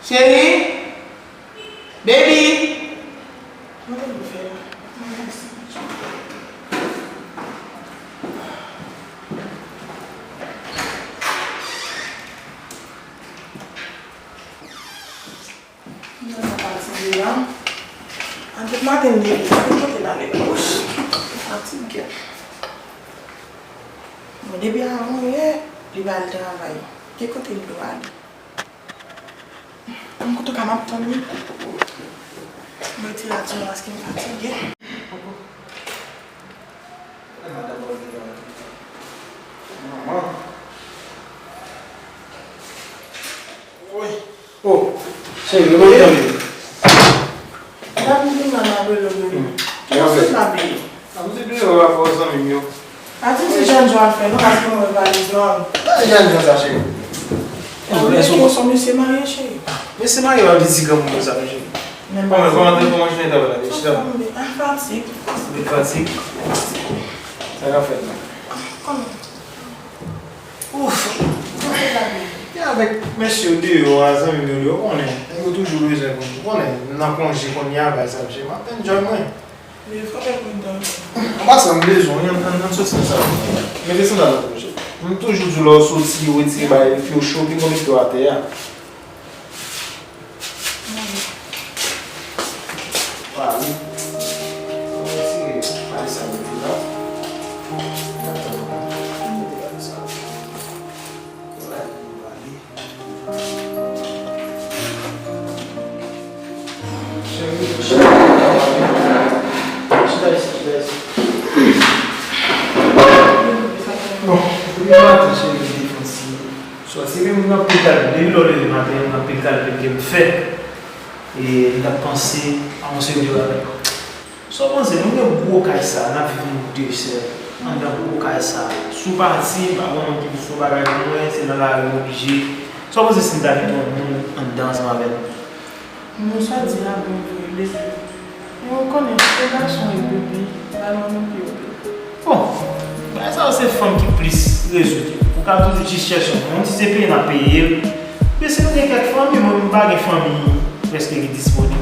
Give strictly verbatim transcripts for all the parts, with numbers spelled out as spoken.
Cheri, baby. Mwen fatige la. An tout maten m leve, ki kote m ale la? Wouch, m fatige. Bon, depi avan yè, li pa al travay. Ki kote l dwe ale? M kote ka m ap tann li. M retire atyon paske m fatige. Manman. Wi. Oh, cheri, yo konn tann. N ap vin nan apre lòt yo. Yo sot la bliye. N ap di bliye w avè zanmi m yo. Pa di m se Jan Jan al fè non, paske mwen valiz lan. Sa se Jan Jan sa, cheri? Ou konnen se yon mesye marye, cheri. Mesye marye, w ap di ti granmoun konsa, cheri. Kòman, kòman te, kòman jounen ta pral ye? Chita. An fatig. Ou fatig? Sa k ap fèt la? Kòman? Ouf! Kote l ale? Te avèk mesye yo deyò a, zanmi m yo deyò, ou konnen. Nèg yo toujou bezwen konn, ou konnen, m nan konje kounye a, bay sa, m ap enjoy mwen. Men fò fè kontan. An pasan, m bezwen w, ann, ann, ann soti nan sa. Mete sandal la pou mwen, cheri. M toujou di w lè w soti, ou retire bagay, pye w cho, pi konekte w atè a. Pale. Retire bagay sa mete la. Cheri, cheri, chita isit, chita isit. Bon, depi maten, cheri, m te fè yon ti sòti. Epi m gen anpil kalkil. Depi lè w leve maten, m gen anpil kalkil ke m fè. E m t ap panse a yon seri de bagay. Sa w panse, nou gen gwo kay sa, n ap viv nou de sèl anndan gwo kay sa. Si w pati, pa gen moun ki pou fè yon bagay pou mwen, se nan lari m oblije. Sa w panse si m ta kite yon moun anndan ansanm avè m? Bon, sa w di a bon vre, baby. Men ou konnen, se gason yo, baby, bay mwen nan pye w, baby. Bon, bagay sa yo se fanm ki plis rezoud yo. Ou ka toujou jis chèche yon moun, si se peye n ap peye l. Men si nou gen kèk fanmi, mwen menm m pa gen fanmi prèske ki disponib.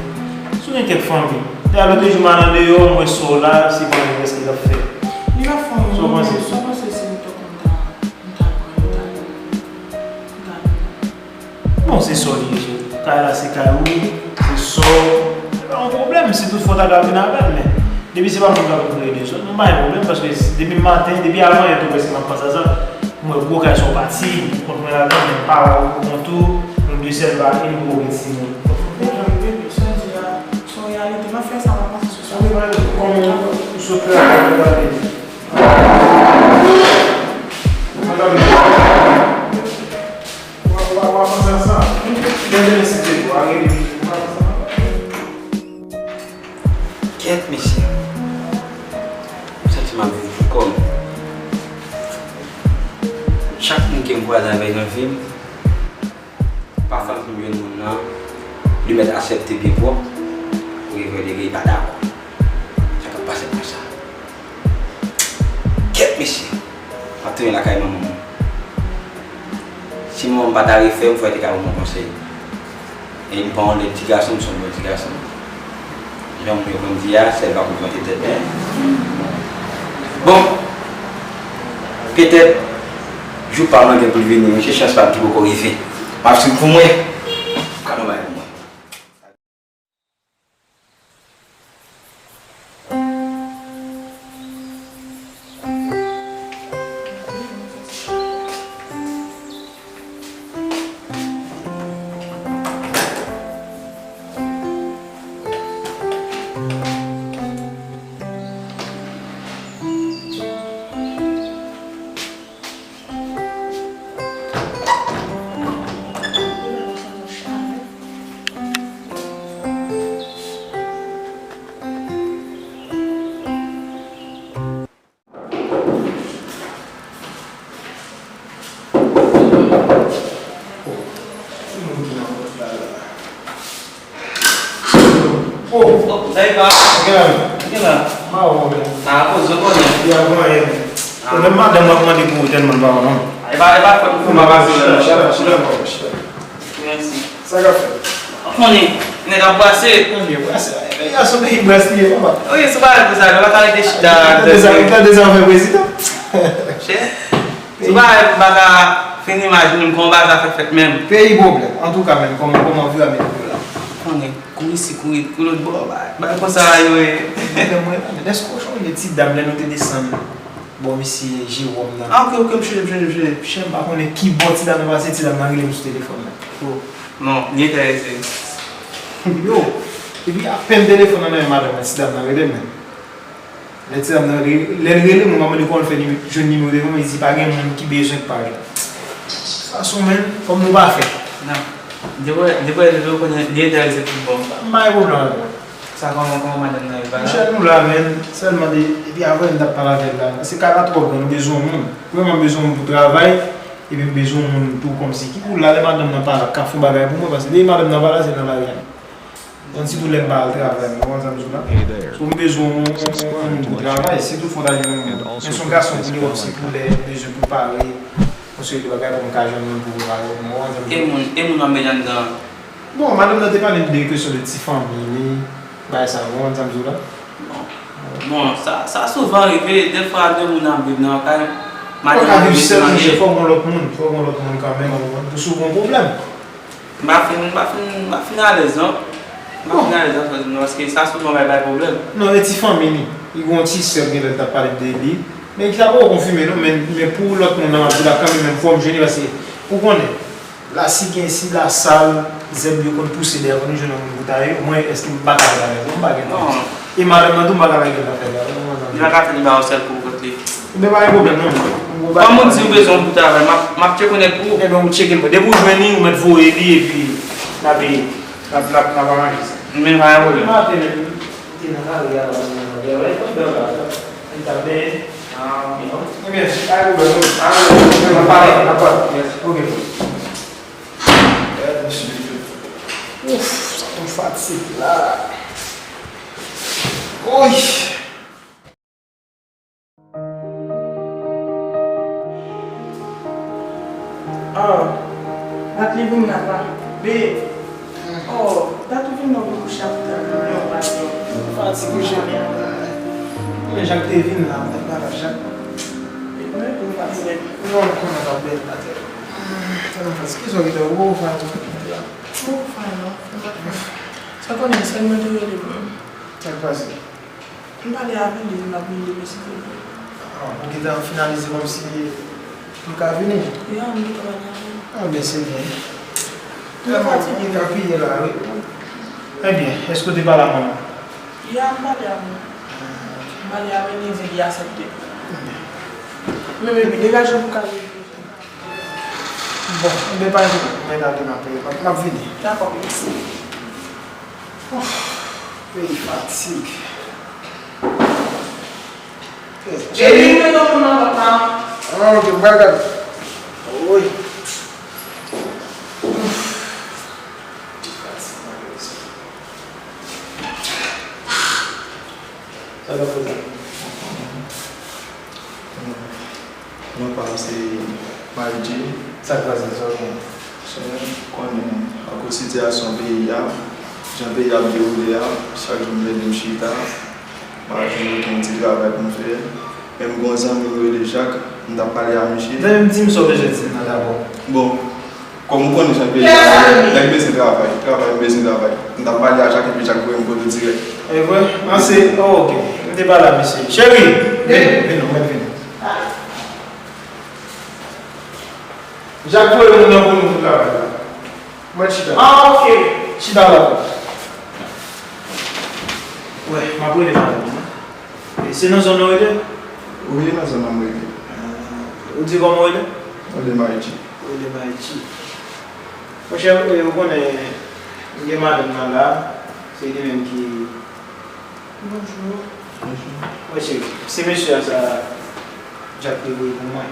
Si w gen kèk fanmi, dayè lòt jou m al andeyò, m wè sè w la, se fanmi prèske l ap fè. Li ap fè yon moun, sa w panse? Sa w panse si m te konn ta, m ta pran, m ta, m ta Bon, se sè w li ye, cheri. Kay la se kay ou, se sè w. Se pa yon pwoblèm, si toutfwa w ta ka vin avè l, men depi se pa mwen k ap kreye dezòd, mwen pa gen pwoblèm, paske depi maten, depi avan yè tou prèske m ap panse a sa. Mwen wè gwo kay sa w pati, ou kont mwen ladan, men pa ou kont ou, nou de sèl pa e nou poko gen timoun. Enjoy, baby, sa w di a, se yon reyalite. M ap fè sa, m ap pase sou sa. Sa vle pale, kòman ou sot la, ou pale. Kèt, mesye. M santi m ap viv pou kò m. Chak moun ke m kwaze avèk nan vi m, pafwa m jwenn moun nan, li mèt aksepte byen pwòp, ou evre li pa dakò. Sa k ap pase m konsa. Kèt, mesye! M ap tounen lakay manman m. Si manman m pa ta refè m, fò l te ka ban mwen konsèy. E m pa yon lèd ti gason, m se yon bon ti gason. Jan moun yo konn di a, sèl pa konn plante tèt, men. Bon, petèt, jou pa m nan gen pou l vini, men se chans pa m ki poko rive. M ap swiv pou mwen. Kado bay pou mwen. Oh, oh, Daiva. Gen la. Gen la. Ma wè. Ah, poze konnen. Y a anyen. Ah. Ou menm madanm w ap mande pou ou tèlman l pa wè non. E pa, e pa fòt ou, pa pase la. Chita, chita, chita. Mèsi. Sa k ap fèt? Konnen, nèg ap brase. Mwen byen brase. Peyi a se yon peyi bras li ye, papa. Wi, se pa konsa, nou pa ka rete chita. Tande sa, tande sa, anfen prezidan. Chè, se pa, m pa ka fin imajine m kòman bagay sa fè fèt menm. Peyi pwoblèm. Antouka, menm, kòman, kòman vi a mete nou la? Konnen, kouri isi, kouri, kouri lòt bò, bagay, bagay konsa yo ye. Mwen, mwen, men èske w sonje ti dam lè nou te desann bò misye Jewòm nan? Ah, ok, ok, m sonje, m sonje, m sonje. Chè, m pa konnen ki bò ti dam nan pase, ti dam nan rele m sou telefòn nan. Oh. Non, li enterese. Yo, epi apèn telefòn nan nan men madanm nan, ti dam nan rele m, men. Lè ti dam nan re-, lè l rele m, mwen mande kòman l fè nime-, jwenn nimewo telefòn mwen, li di pa gen moun ki bezwen k pa jwenn. Fason, men, kòm nou pa fè. Non. Depi, depi lè l rele w, konnen li enterese tout bon. M pa gen pwoblèm avè l. Sa kòman, kòman madanm nan ye, pa la? Monchè, nou la, men, sèlman de, epi avè m t ap pale avè l la. Paske kay la twò gran, nou bezwen yon moun. Vrèman, m bezwen yon moun pou travay. Epi m bezwen yon moun tou kòmsi ki pou la lè madanm nan pa la, k ap fè yon bagay pou mwen, paske depi madanm nan pa la, se nan lari a. Yon sitou lè m pa al travay, ou konprann sa m di w la? So, m bezwen yon, yon, yon moun pou travay, sitou fò ta jwenn yon moun. Men se yon gason pou li kòmsi pou lè m bezwen pou pare, yon seri de bagay pou m ka jwenn moun pou prepare pou mwen, ou konprann sa m di w la? E moun, e moun w ap mennen anndan an? Bon, madanm nan te pale m de kesyon de ti fanmi li, bagay sa, ou konprann sa m di w la? Bon. Bon, sa, sa souvan rive, dèfwa de moun ap viv nan yon kay, madanm nan rete nan kay. Fò w gen lòt moun, fò w gen lòt moun kanmenm, ou konprann, pou si w gen yon pwoblèm. M pa fin, m pa fin, m pa fin alèz, non. M pa fin alèz nan sa w di m nan, paske sa souvan bay, bay pwoblèm. Non, e ti fanmi li. Li gen yon ti sè, genlè l t ap pale de li. Men ki ta poko konfime, non, men, men pou lòt moun nan, m ap di w la kanmenm, men fò m jwenn li, paske ou konnen. La, si gen, si la sal, zèb yo konn pouse dèyè, konn jwenn yon moun pou taye, mwen, èske m pa ka travay? Non, m pa gen tan. Non. E madanm nan tou, m pa ka lage l nan fè travay. Li pa ka fè li ba yon sèl kou kont li. Ebyen, pa gen pwoblèm, non. Kòm ou di ou bezwen yon pou travay, m ap, m ap tcheke nèg pou ou. Ebyen, ou tcheke l, mwen. Depi ou jwenn li, ou mèt voye li, epi n ap, n ap, n ap, n ap aranje sa. Men pa gen pwoblèm. Maten, men, m te nan lari a, la, m te nan lari a, m t ap benyen. Ah, ok. Ebyen, pa gen pwoblèm, non. Ah, n ap pale, n ap pale. Yes. Ok. Ouf, sa m fatige la. Oy! Ah, dat li vin la, pa. Be. Oh, dat ou vin la pou kouche ak tèt mwen, yon pasyon. Fatige, cheri. Men Jak te vin la, mwen pa la, Jak. E mwen tou, m fatige. Non, m konnen w ap bèl atè. Tèlman fatige, kisa w gentan wè, ou fè yon bagay la? Ou fè non, m pa fè. Sa konnen, sèl mwen te rele mwen. Sa k pase? M pale avè li, m ap vin depi si Dye vle. Ah, ou gentan finalize kòmsi pou l ka vini? Ya, m gentan pale avè l. Ah, ben, se byen. Mwen fatige. Ou ka priye la, wi. Ebyen, èske w te pale a manman? Ya, m pale avè l. M pale avè l, li di li aksepte. Ebyen. Men, men, men, degaje w pou w ka vini. Bon, ebyen, pa gen pwoblèm. Mwen ta vin apre. M ap, m ap vini. Dakò, mèsi. Ouf, peyi fatig. Cheri, mete yon moun nan pòt la. Ah, ok, m pral gade. Wi. Ouf. Sa k ap fèt la? Anfòm. Non pa m se Marie Jeanne. Sa k pase, sa w gen? Chè, ou konnen, akoz sitiyasyon peyi a, jan peyi a ap dewoule a, chak jou m leve m chita, m pa jwenn okenn ti travay pou m fè. Men m gen yon zanmi m rele Jak, m t ap pale a misye. Zanmi m, di m sa w bezwen di m nan dabò. Bon, kòm ou konnen jan peyi a ye, nèg bezwen travay, travay, m bezwen travay. M t ap pale a Jak epi Jak voye m kote w dirèk. E vre? Mèsi. Oh, ok. M te pale a misye. Cheri! Vin, vin non, mèt vin. Jak voye moun nan pou nou pou travay la. Mwen chita. Ah, ok. Chita la. Wè, m ap rele madanm mwen. E se nan zòn nan w rete? Wi, nan zòn nan m rete. Ah, ou di kòman w rele? Mwen rele Maïchi. Ou rele Maïchi. Monchè, e, ou konnen, m gen madanm nan la, se li menm ki Bonjou. Bonjou. Wè, cheri, se mesye a sa Jak te voye pou mwen.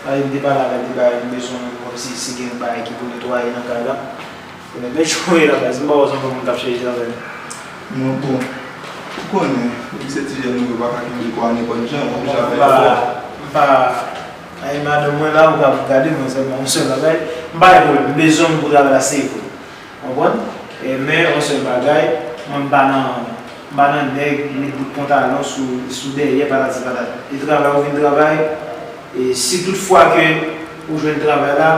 Paske m te pale avè l, li di m bezwen kòmsi si gen bagay ki pou netwaye nan kay la. Konnen bèl chou ye la, baz, m pa wè se yon moun k ap chèche travay. Non, bon, ou konnen, depi se ti jèn nou yo pa ka kenbe kò a nenpòt jan, oblije ap fè efò. M pa, m pa, ay, madanm mwen la, ou ka gade mwen sèlman, yon sèl bagay, m pa gen pwoblèm, m bezwen moun pou travay la, se vre. Konprann? E, men yon sèl bagay, mwen m pa nan, m pa nan nèg met bout pantalon sou, sou dèyè, patati patata. E travay ou vin travay, e si tout fwa ke ou jwenn travay la,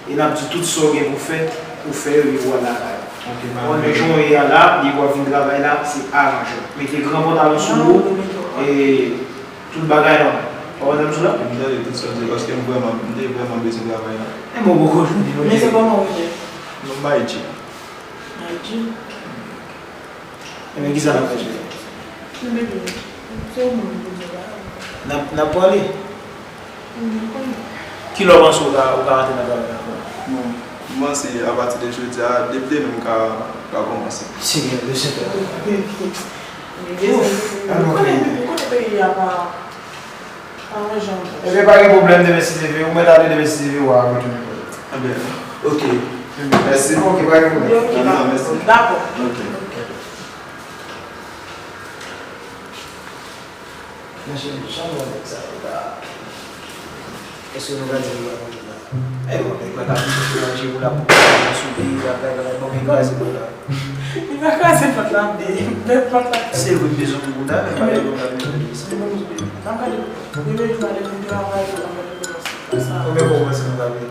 e n ap di tout sa w gen pou fè, ou fè yo, epi w al lakay ou. Ok, m ap... Bon, men jan w ye a la, depi w ap vin travay la, se aranje w. Mete gran pantalon sou ou, e tout bagay nòmal. Ou konprann sa m di w la? M tande tout sa w di, paske m vrèman, m te vrèman bezwen travay la. E mwen poko jwenn li non. Men se kòman ou rele? Non m Maïdji. Maïdji? Ebyen, kisa n ap fè jodi a? Ebyen, se ou menm ki pou di la. N ap, n ap pale? Mwen konnen. Kilè w panse w ka, w ka rantre nan travay la? Bon, m panse apati de jodi a, depi demen m ka, ka kòmanse. Senyè, le Senyè. Ouf, ou konnen, ou konnen peyi a pa, pa yon jan. Ebyen, pa gen pwoblèm, demen si Dye vle, ou mèt ale, demen si Dye vle, w a retounen. Ebyen, ok. Mèsi. Ok, pa gen pwoblèm. Ok, non, mèsi. Dakò. Ok. Monchè, jan w wè nèg sa yo la, èske nou ka di yo pa konn la? E bon, nèg la ka vin pou manje pou la, pou manje sou li, la, la, la, bon, men kraze pòt la. Li pa kraze pòt la, men, men pòt la. Se vre, m bezwen pou bouda, men pa de pwoblèm, m bezwen de sa. N ap gade, premye jou a, lè m vin travay, yo pa gade pou sa. Konbyen fwa w panse nou ka peye?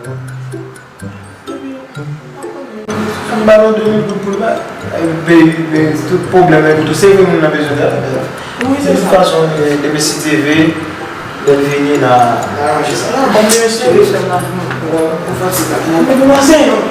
Ann ba nou de mil goud pou l bay. Epi, epi, tout pwoblèm epi tou, se vre moun nan bezwen travay. De tout fason, depi si Dye vle, lè l vini, n a, n a ranje sa. Konbyen se li sèlman pou nou? Pou, pou fè ti bagay. Pou kòmanse, non.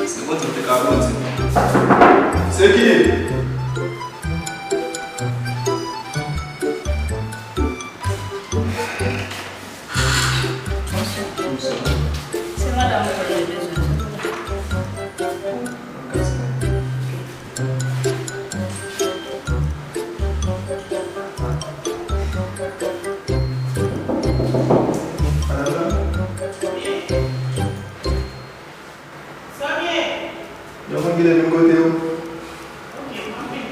Se kontan te ka grandi. Se ki? Se madanm mwen mwen bezwen. Sa byen? Yo konn kite vin kote yo. Ok, m ap vini.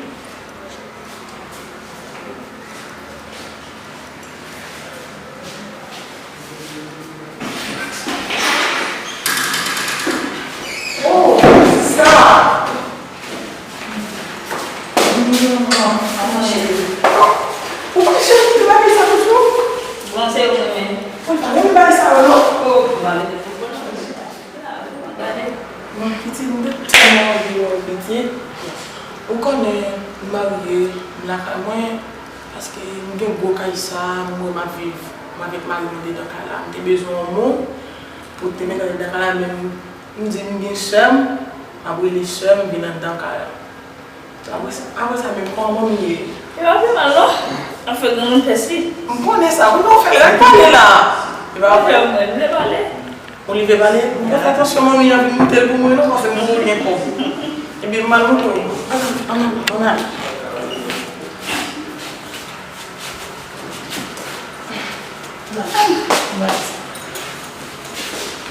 Oh, sista! Ou pa cheri, ou te pa gen sa pou ou? Bon, se ou menm. Ou pa renmen bagay sa yo, non? Oh, m pa rete pou kont mwen. Gade. Bon, pitit, m te tèlman anvi wè w, pitit. Ou konnen, m marye, m lakay mwen, paske m gen gwo kay sa, m wè m ap viv, mwen avèk mari m andedan kay la. M te bezwen yon moun pou te mennen andedan kay la, men m, m di m gen sè m, m ap rele sè m vin anndan kay la. Apre sa, apre sa menm, kòman manmi ye? Li pa pi mal non. Anfen, granmoun pès li. M konnen sa, wi, men w fè l rèk pale la. Li pa vle. Mwen, m vle pale. Ou rive pale? M fè atansyon, manmi an vin moute l pou mwen non, paske m wè w gen kòb. Ebyen, m al moute w. Ann, ann, ann al.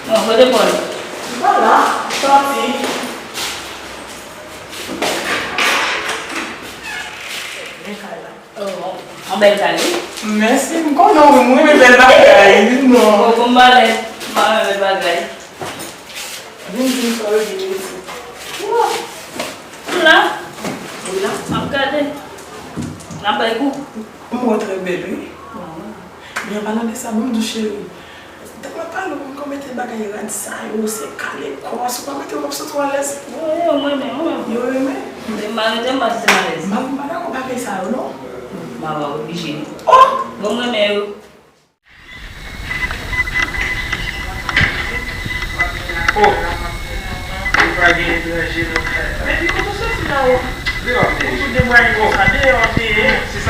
Bon, kote Paul? Li pa la, li sòti. Men kay la. Oh, yon bèl kay, wi. Mèsi, m konnen w, mwen renmen bèl bagay, wi, non. Bon, bon, m pa renmen bèl bagay. Vin di m sa w vin isit. Wow. M la. Ou la? M ap gade. N ap bay kou. M wè w trè bèl, wi. Bon. Men an palan de sa, ban m di w, cheri, dat m ap pale w, m konn mete bagay rad sa yo, se kale kò, si w pa mete w, m ap santi w alèz. Yo, yo, m renmen, mwen menm. Yo renmen? Men m pa renmen, m pa santi m alèz. Mari m pa dakò bagay sa yo, non. M ap oblije. Oh! Bon, m renmen yo. Oh! Ou pa gen etranje nan kay la. Epi kote w soti la, o? Deyò m te ye. Ou tou demwaye konsa, deyò w te ye. Si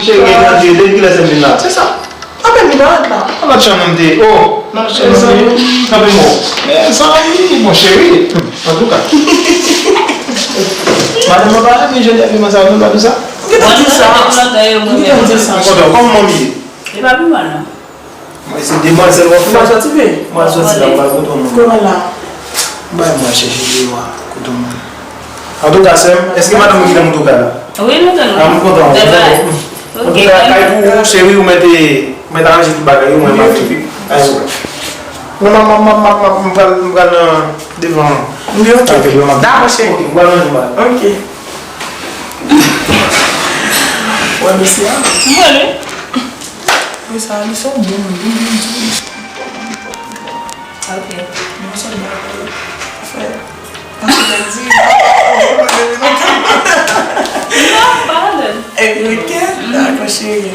Cheri, etranje, depi kilè se m vin la? Se sa. Apèn vin la, la. An lòt chanm nan m te ye. Oh! Nan chanm nan m te ye. Kanpe mò. Mezanmi, bon, cheri. Antouka. Madanm nan pa renmen jan de abiman sa yo, non, pa di sa? M gentan di sa. M gentan di sa. Kote w, kòman manmi ye? Li pa pi mal, non. Mwen se demwazèl w ap fè. Mwen soti vre. Mwen soti la, mwen kote w moun. Kote w la? Bay mwen chèche deyò a, kote w moun. Antouka, sè m, èske madanm ou gentan monte w kay la? Wi, nou te. Ah, m kontan. Bye bye. Ok, antouka, kay pou ou, cheri, ou mèt, ou mèt aranje tout bagay yo, mwen m ap vini. Ay, non, m, m, m, m, m, m pral, m pral nan devan. Wi, ok. Dakò, cheri. Ok, m pral nan devan. Ok. Wè, mesye a. Mwen, wi. Wi, sa, li se yon bon moun, wi, wi, wi. Ok. Non, se bon. Fè. Paske mwen di, non, pa ale. E, ok, dakò, cheri.